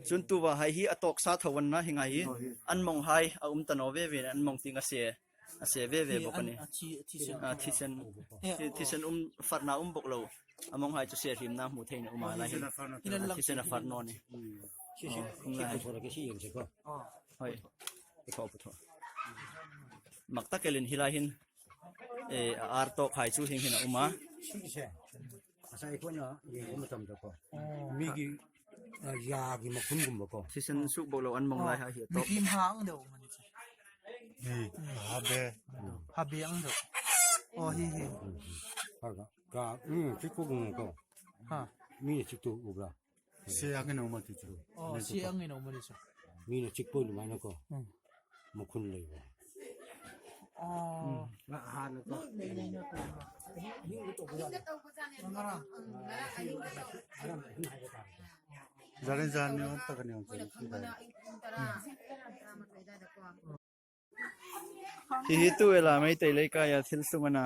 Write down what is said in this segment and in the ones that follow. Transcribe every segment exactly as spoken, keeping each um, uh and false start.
Chun tuva hai hi a tawk sa tho a ni hi ngai hi. An mawng hai a um ta naw ve ve, an mawng tieng a se, a se ve ve bawk a nih. A thi, thisen. A thisen. Thi, thisen um, farna um bawk lo. A mawng hai chu se hlimna hmu thei a um a lai hi. Thisen a far naw nih. Hoi. Mak tak elin hi lai hin, eh, a ar tawk hai chu hieng hin a um a. Asa ikona, ye ko matam da ko. Mi ki, ah, ya ki makhun gum ko. Thisen suk bawk lo an mawng lai hai hi a tawk. Mi kim ha ang deu. Hi, ha be. Ha be ang deu. Oh, hi, hi. Ha ka, ka, mm, chik ko gum ko. Ha. Mi chik tu gum la. Se ang no ma ti chu. Oh, se ang no ma ti chu. Mi na chik po ni ma na ko. Hmm. Makhun lei wa. Oh. Na ha na ko. Zaren zan ni on tak ni on. Hi hi tu ela Meitei leikaia thil sung a na.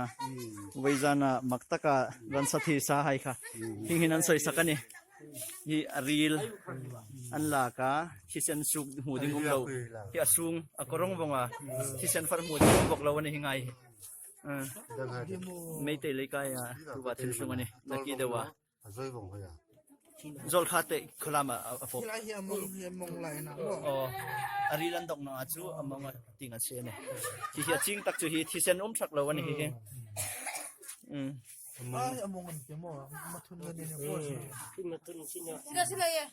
Voizana mak taka ransa thi sa hai kha. Hieng hin an sawi sak a nih. Hi a ril an lak a, thisen suk hmu ding um lo. Hi a sung a kawrong vawng a, thisen far hmu ding um bawk lo a nih hi ngai. Ah. Meitei leikaia tuva thil sung a nih. Naki deu a. A zawi vawng hoi a. Zawl kha te khalam a, a, a pawp. Hi lai hi a mawng, hi a mawng lai na. Oh, a ril an dawk na chu a mawng a ting an se a nih. Hi hi a ching tak chu hi thisen um thak lo a nih hi. Mm. Ai, a mawng an ti maw, mathun na ni ni ko. Ti mathun si na. Sila, sila ye.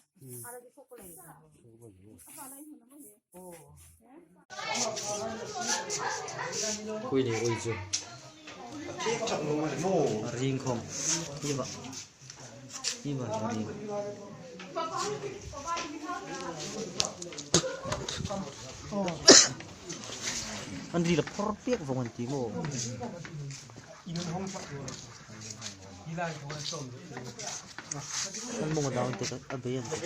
Khui le khui chu. A ring khom. Hi va. Hi va a ring. An ri la phor piak vawng an ti maw. An mawng a dang te a bei an ti.